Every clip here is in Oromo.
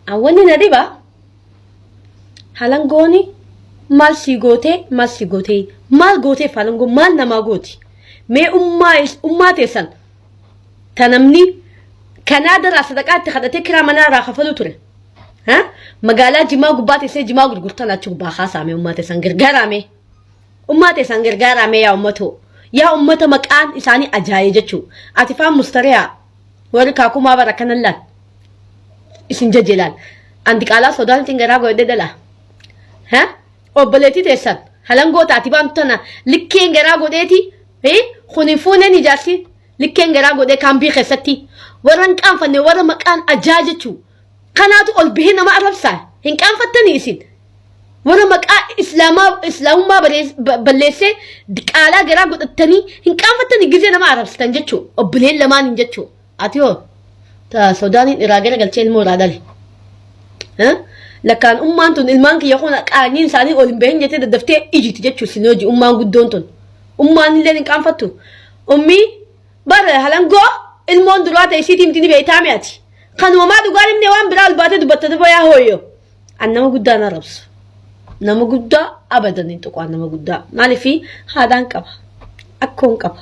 Wanni na dhiba halangooni maal sii gootee, maal sii gootee, maal gooteef halangoo maal namaa gooti? Mee ummaa ummaa teessan ta namni Kanaadarraa sadaqaa itti kadhatee kiraa manaa irraa kafaluu ture. Ha? Magaalaa Jimaa gubbaa teessee jimaa gurgurtan achi gubbaa kaasaame ummaa teessan gargaaraame. Ummaa teessan gargaaraame yaa ummatoo. Yaa ummata maqaan isaanii ajaa'ee jechuu. Ati faan mustariyaa warri kaakumaa bara kanan laal. Isin jaje laal. Andi qaalaa sodaan isin garaa godhadhee dhala. Ha? Obboleettii teessan halangoo taati baantu tana likkeen garaa godheeti. Kun hin fuuneen ijaarsi likkeen garaa godhee kaambii keessatti warra hin qaanfanne warra maqaan ajaa jechuu kanaatu ol bahee nama arrabsaa hin qaanfattanii isin warra maqaa islaamaa islaamummaa balleessee diqaalaa garaa godhattanii hin qaanfattanii gizee nama arrabsitan jechuu obboleen lamaan hin jechuu ati hoo ta sodaaniin irraa gara galchee ilmoo irraa dhale. Lakkaan ummaan tun ilmaan kiyya kun qaanyiin isaanii ol hin bahin jettee daddaftee ijiti jechuu isin hojii ummaan guddoon tun. Ummaan illee hin qaanfattu. Ummii bara halangoo ilmoon duraa ta'e isiitii miti ni beektaa mi ati. Kanuma maa dhugaan himne waan biraa ol baatee dubbatta duba yaa hooyyoo. An nama guddaa na arrabsu. Nama guddaa abadan hin tuqu an nama guddaa. Maaliif haadhaan qaba. Akkoon qaba.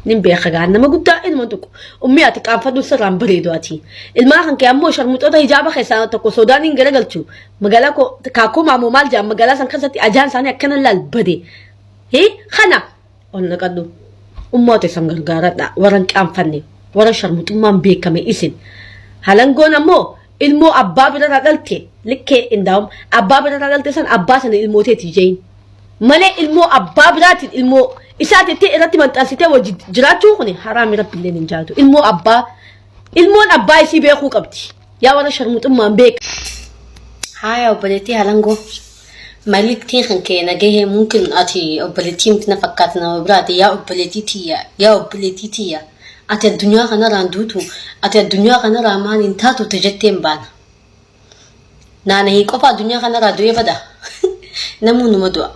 Nin beeka gaa nama guddaa ilma tuqu. Ummii ati qaanfadhu sirraan bareedu ati. Ilmaan kan kee ammoo sharmuxoota hijaaba keessaa tokko sodaan hin garagalchu. Magaalaa koo kaakuu maamoo maal jedhan magaalaa san keessatti ajaan isaanii akkana laal bade. Hii kana ol naqadhu. Ummoota isan gargaaradha warra hin qaanfanne warra sharmuxummaan beekame isin. Halangoon ammoo ilmoo abbaa birarraa dhalte likkee indaa'um abbaa birarraa dhalte san abbaa sana ilmooteeti jeyin. Malee ilmoo abbaa biraatiin ilmoo isaa tettee irratti maxxansitee wajji jiraachuu kun haraami rabbiilleen hin jaalatu. Ilmoo abbaa ilmoon abbaa isii beekuu qabdi. Yaa warra sharmuxummaan beeka. Haaya obboleettii halangoo. Maliktiin kan kee nagahee mumkin ati obboleettii miti na fakkaata nama biraati yaa obboleettii tiyya yaa obboleettii tiyya ati addunyaa kanarraan duutu ati addunyaa kanarraa maal hin taatu ta jetteen baana. Naanahii qofa addunyaa kanarraa du'ee bada namuu numa du'a.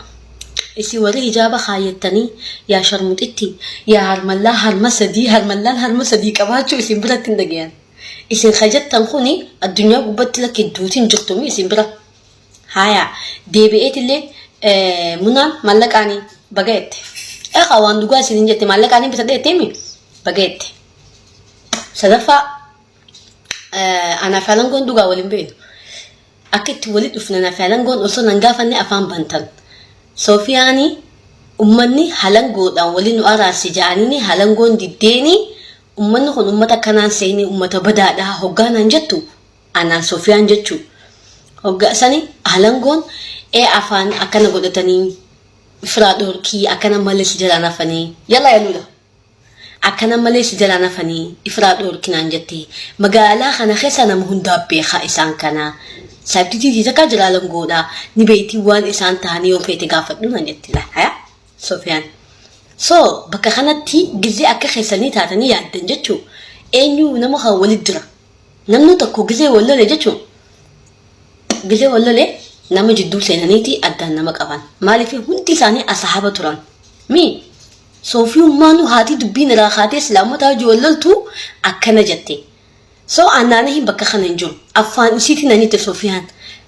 Isin warri hijaaba kaayyattanii yaa sharmuxitti yaa harmallaa harma sadii harmallaan harma sadii qabaachuu isin biratti hin dhagayan. Isin ka jettan kuni addunyaa gubbatti lakki duutiin jirtumi isin bira. Haaya deebi'eetillee munaan maallaqaanii baga jette. Eegaa waan dhugaa isin hin jette maallaqaanii bitadhe jetteemi baga jette. Sadaffaa anaaf alangoon dhugaa waliin beeknu. Akka itti wali dhufne anaaf alangoon osoo nan gaafanne afaan bantan. Soofiyaanii ummanni halangoodhaan wali nu araarsi ja'aniini halangoon diddeeni ummanni kun ummata akkanaan seeni ummata badaadha hoggaanaan jettu anaan Sofiyaan jechu hogga sani halangoon ee afaan akkana godhatanii firaa dhorkii akkana malee si jalaan hafanii yalla yaluudha akkana malee si jalaan hafanii ifiraa dhorki naan jette magaalaa kana keessa nama hundaa beekaa isaan kana saabtitii takkaa jira halangoodha ni beektii waan isaan tahanii yoo feete gaafadhu naan jette laal haya Sofiyaan so bakka kanatti gizee akka keessanii taatanii yaaddan jechuu eenyu nama kan walit jira Namni tokko gizee wal lole jechuun gizee wal lole nama jidduu seenaniiti addaan nama qaban. Maaliif hundi isaanii asahaaba turan. Mi soofiyummaanu haatii dubbiin irraa kaatee islaamota hojii wal loltu akkana jette. So annaanihin bakka kana hin jiru. Affaan isiitiin nan jette Soofiyaan.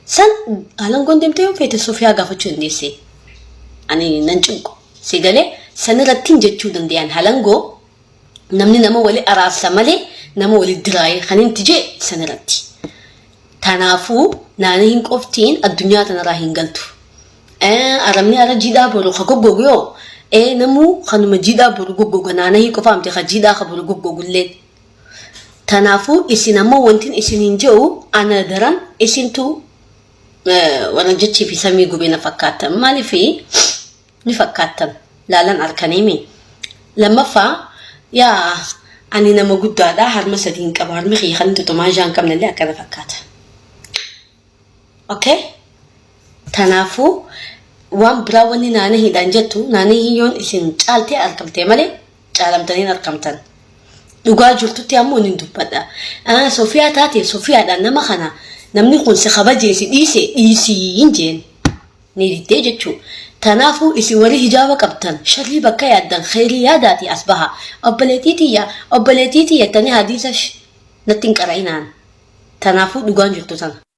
San halangoon deemtee yoo feete Soofiyaa gaafachuu dandeesse. Ani nan cinqu. Si galee sanirrattiin jechuu danda'an halangoo Namni nama wali araarsa malee nama wali diraaye kan inti jee sanirratti. Tanaafuu naanahin qoftiin addunyaa tanarraa hin galtu. Arabni ara jiidhaa boru ka goggogu yoo ee namuu kanuma jiidhaa boru goggoga naanahii qofaa miti ka jiidhaa ka boru goggogulleen. Tanaafuu isin ammoo wantin isiniin je'u ana daran isintu warra jechii fi samii gubee na fakkaattan. Maaliif ni fakkaattan laalan arkaniimi. Lammaffaa yaa ani nama guddaadha harma sadiin qaba harmi kiyya kan tutumaa jaan qabne illee akkana fakkaata. Okay? Tanaafuu waan biraa wanni naanahiidhaan jettu naanahii yoon isin caaltee argamtee malee caalamtanii hin argamtan. Dhugaa jirtutti ammoo nin dubbadha. Sofiyaa taate Sofiyaadhaan nama kana namni kun si kabajee si dhiise dhiisii hin jeen. Ni diddee jechuu. Tanaafuu isin warri hijaaba qabdan sharrii bakka yaaddan kheyrii yaadaatii as bahaa. Obboleettii tiyya obboleettii tiyya jettanii hadiisa natti hin qara'inaan. Tanaafuu dhugaan jirtu tana.